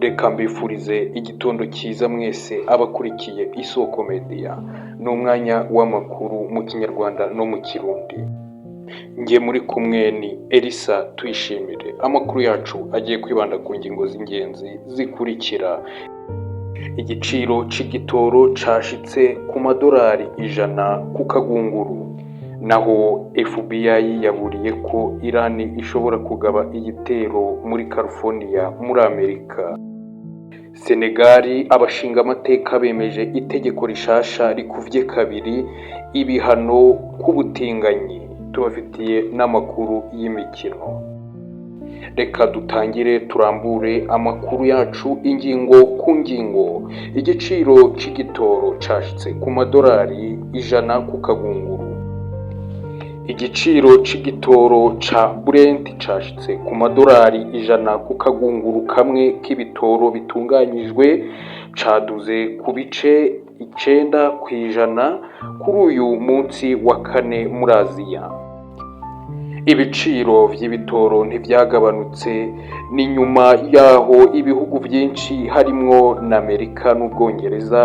Reka mbifurize igitondo cyiza mwese abakurikiye Isoko Media. Ni umwanya w'amakuru mu Kinyarwanda no mu Kirundi. Njye muri kumwe ni Elisa Tuyishimire. Amakuru yacu agiye kwibanda ku ngingo z'ingenzi zikurikira: igiciro c'igitoro cashitse ku madolari 100 ku kagunguru, naho FBI yaburiye ko Iran ishobora kugaba igitero muri California muri Amerika. Senegali, abashingamateka bemeje itegeko rishasha rikuvye kabiri ibihano k'ubutinganyi. Tubafitiye n'amakuru y'imikino. Reka dutangire turambure amakuru yacu ingingo ku ngingo. Igiciro c'igitoro cashitse ku madolari 100 ku kagunguru. Igiciro c'igitoro ca Brent cashitse ku madolari 100 ku kagunguru kamwe k'ibitoro bitunganyijwe, caduze ku bice 9% kuri uyu munsi wa kane muri Aziya. Ibiciro vy'ibitoro ntivyagabanutse, ni nyuma yaho ibihugu vyinshi harimwo na Amerika n'Ubwongereza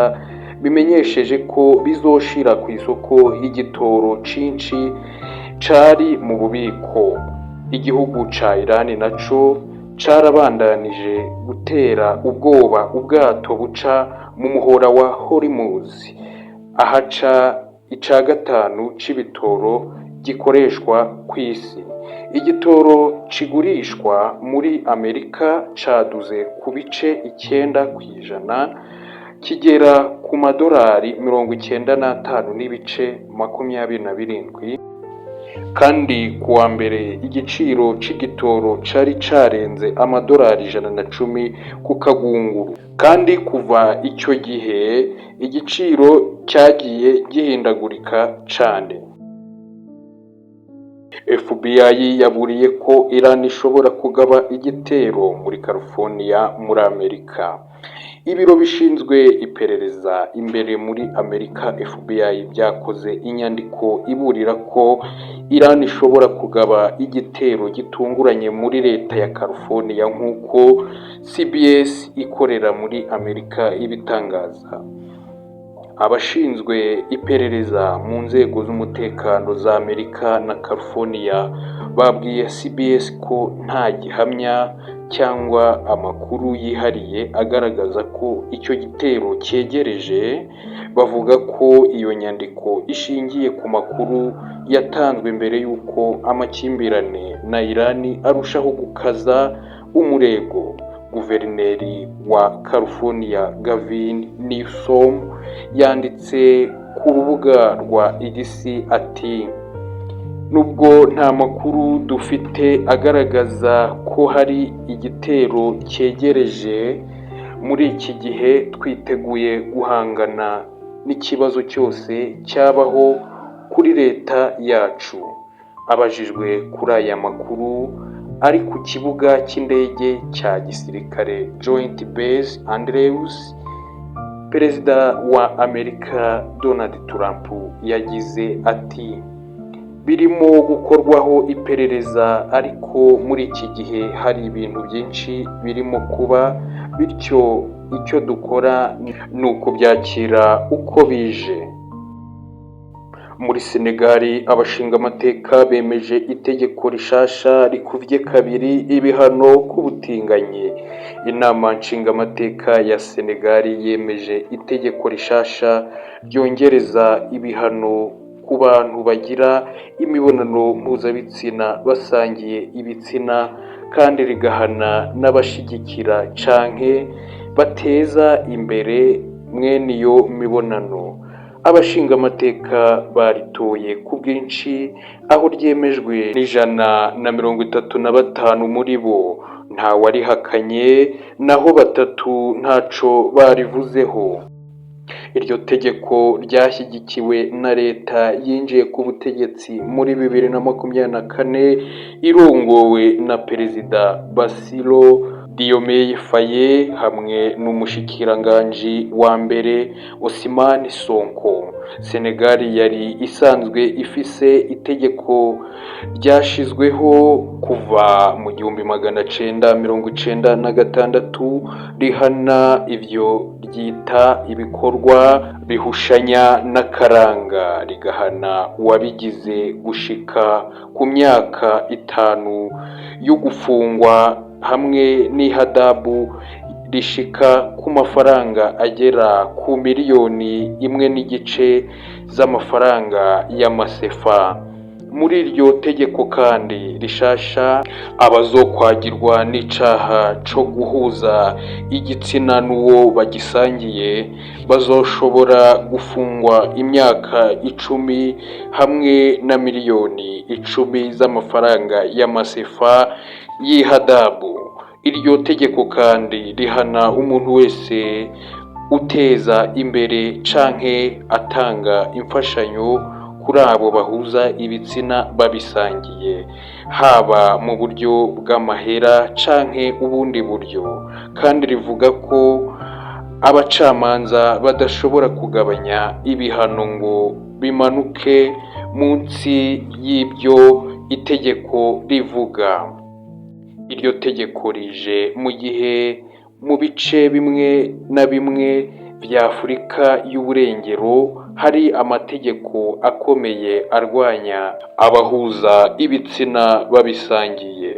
bimenyesheje ko bizoshira ku isoko igitoro cinshi cari mu bubiko. Igihugu ca Iran naco carabandanije gutera ubwoba ubwato buca mu muhora wa Hormuz, ahaca ica gatanu c'ibitoro gikoreshwa kw'isi. Igitoro kigurishwa muri Amerika caduze ku bice 9%, kigera ku madolari 95.27, kandi ku wa mbere igiciro c'igitoro cari carenze amadolari 110 ku kagunguru, kandi kuva icyo gihe igiciro cyagiye gihindagurika cane. FBI yaburiye ko Iran ishobora kugaba igitero muri California muri Amerika. Ibiro bishinzwe iperereza imbere muri Amerika, FBI, byakoze inyandiko iburira ko Iran ishobora kugaba igitero gitunguranye muri leta ya California, nk'uko CBS ikorera muri Amerika ibitangaza. Abashinzwe iperereza mu nzego z'umutekano za Amerika na California babwiye CBS ko nta gihamya cyangwa amakuru yihariye agaragaza ko icyo gitero cyegereje. Bavuga ko iyo nyandiko ishingiye ku makuru yatanzwe mbere y'uko amakimbirane na Iran arushaho gukaza umurego. Guverineri wa California, Gavin Newsom, yanditse ku rubuga rwa X ati: "Nubwo nta makuru dufite agaragaza ko hari igitero cyegereje muri iki gihe, twiteguye guhangana n'ikibazo cyose cyabaho kuri leta yacu." Abajijwe kuri aya makuru ari ku kibuga cy'indege cya gisirikare Joint Base Andrews, Perezida wa Amerika Donald Trump yagize ati: "Birimo gukorwaho iperereza, ariko muri iki gihe hari ibintu byinshi birimo kuba, bityo icyo dukora ni ukubyakira uko bije." Muri Senegali, abashingamateka bemeje itegeko rishasha rikuvye kabiri ibihano k'ubutinganyi. Inama nshingamateka ya Senegali yemeje itegeko rishasha ryongereza ibihano ku bantu bagira imibonano mpuzabitsina basangiye ibitsina, kandi rigahana n'abashigikira canke bateza imbere mwene iyo mibonano. Abashingamateka baritoye ku bwinshi, aho ryemejwe n'135 muri bo, ntawarihakanye, naho batatu ntaco barivuzeho. Iryo tegeko ryashyigikiwe na leta yinjiye ku butegetsi muri 2024 irongowe na Perezida Bassirou Diomaye Faye hamwe n'umushikiranganji wa mbere Ousmane Sonko. Senegal yari isanzwe ifise itegeko ryashizweho kuva mu 1996 rihana ivyo ryita ibikorwa bihushanya n'akaranga, rigahana uwabigize gushika ku myaka 5 yo gufungwa hamwe n'ihadabu rishika ku mafaranga agera ku miliyoni 1.5 z'amafaranga y'amasefa. Muri iryo tegeko kandi rishasha, abazokwagirwa n'icaha co guhuza igitsina n'uwo bagisangiye bazoshobora gufungwa imyaka 10 hamwe na miliyoni 10 z'amafaranga y'amasefa y'ihadabu. Iryo tegeko kandi rihana umuntu wese uteza imbere canke atanga imfashanyo kuri abo bahuza ibitsina babisangiye, haba mu buryo bw'amahera canke ubundi buryo. Kandi rivuga ko abacamanza badashobora kugabanya ibihano ngo bimanuke munsi y'ibyo itegeko rivuga. Iryo tegeko rije mu gihe mu bice bimwe na bimwe vya Afurika y'Uburengero hari amategeko akomeye arwanya abahuza ibitsina babisangiye.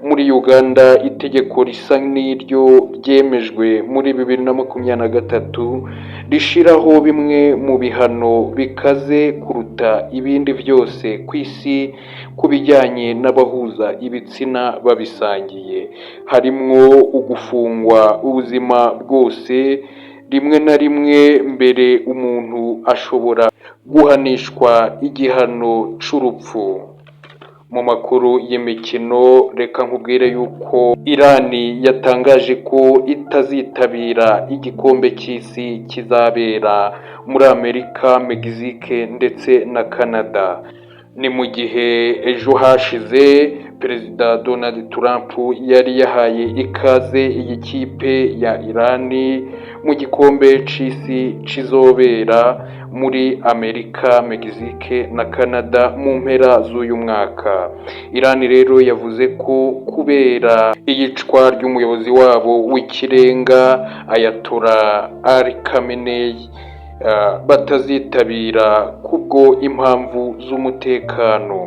Muri Uganda, itegeko risa n'iryo ryemejwe muri 2023 rishiraho bimwe mu bihano bikaze kuruta ibindi vyose ku isi ku bijyanye n'abahuza ibitsina babisangiye, harimwo ugufungwa ubuzima bwose, rimwe na rimwe mbere umuntu ashobora guhanishwa igihano c'urupfu. Mu makuru y'imikino, reka nkubwire yuko Irani yatangaje ko itazitabira igikombe cy'isi kizabera muri Amerika, Mexique ndetse na Canada. Ni mu gihe ejo hashize Perezida Donald Trump yari yahaye ikaze iyi kipe ya Irani mu gikombe c'isi kizobera muri Amerika, Mexique na Canada mu mpera z'uyu mwaka. Irani rero yavuze ko kubera iyicwa ry'umuyobozi wabo w'ikirenga Ayatollah Ali Khamenei batazitabira kubwo impamvu z'umutekano.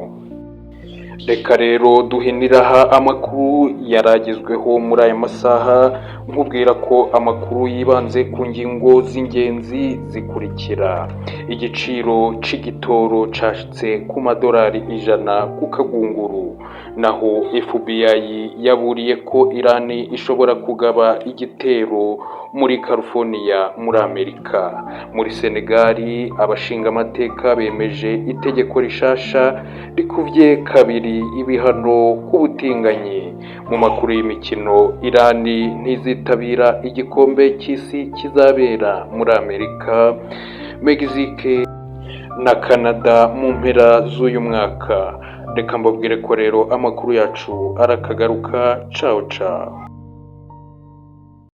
Reka rero duhinira aha amakuru yaragezweho muri aya masaha, nkubwira ko amakuru yibanze ku ngingo z'ingenzi zikurikira: igiciro c'igitoro cashitse ku madolari 100 ku kagunguru, naho FBI yaburiye ko Irani ishobora kugaba igitero muri California muri Amerika. Muri Senegali, abashingamateka bemeje itegeko rishasha rikuvye kabiri ibihano ku butinganyi. Mu makuru y'imikino, Irani ntizitabira igikombe cy'isi kizabera muri Amerika, Mexique na Canada mu mpera z'uyu mwaka. Reka mbabwire ko rero amakuru yacu arakagaruka. Cawo cawo.